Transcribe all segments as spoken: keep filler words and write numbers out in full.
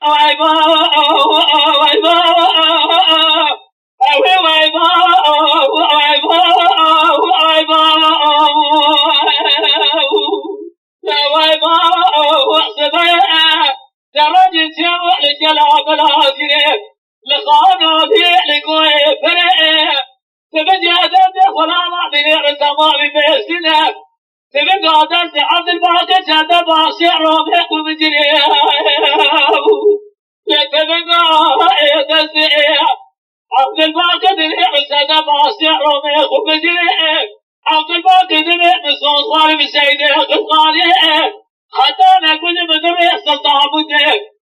Vay ba, vay ba, ew ê vay ba, vay ba, vay ba. Ya vay ba, sibê, ya racî çew li gela bila girê, li xana dê, li goyê pirê. Sibê cehdet xulama bînê, li tamamî mêsine. Sibê gadet Abdülbaki çende basê romê xwe bicirê. Lê sibê ga ê destê ê. Abdülbaki dilê sende basê romê xwe bicirê. Abdülbaki dilê bi sozwarî bi seydê xizanê. Heta ne gulî bi dirê Sultan Bûdê.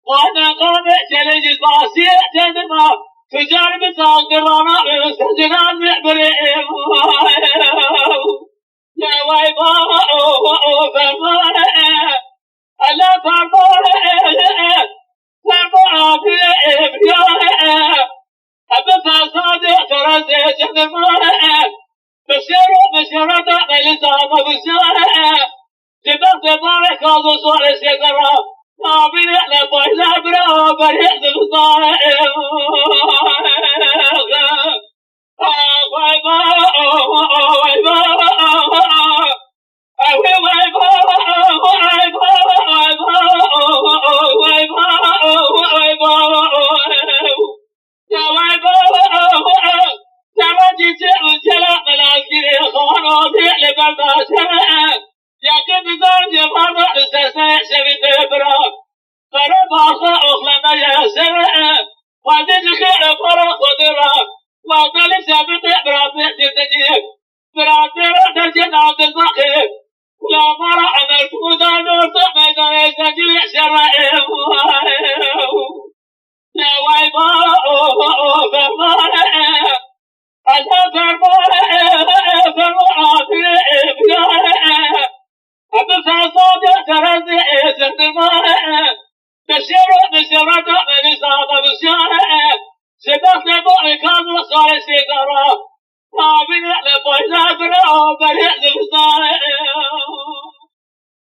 Wana qamê çelê jî basê cendima. Tucar bi sazgirana bi sezinan bi birê. Ya vay ba, o, o, o, fermane. Ele fermane, fermane, biyane. Ebi fesadê, terazê, cendimane. Bi şero, bi şerata, melisa, mebusane. Ji bextê barê kaz û sorê sêgara. Nabîne, ne payla bira, berê zivistane. Yakin dizar diye barda sesine şevi bira. Kara baxa oxlana ya sere. Xwedê ji xêr e para xwedê ra. Wexta li şevitê biratê girtinî. Biratê ra derkê navdil baxê. Kulamara Emer Kuda norta meydanê zengî şerre. Ya vay ba, o, o, o, fermane. Ela fermane, fermane, biyane. Ebi fesadê, terazê, cendimane. Bi şero, bi şerata, melisa, mebusane. Ji bextê bo, kaz û sorê sêgara. Nabîne, ne payla bira, berê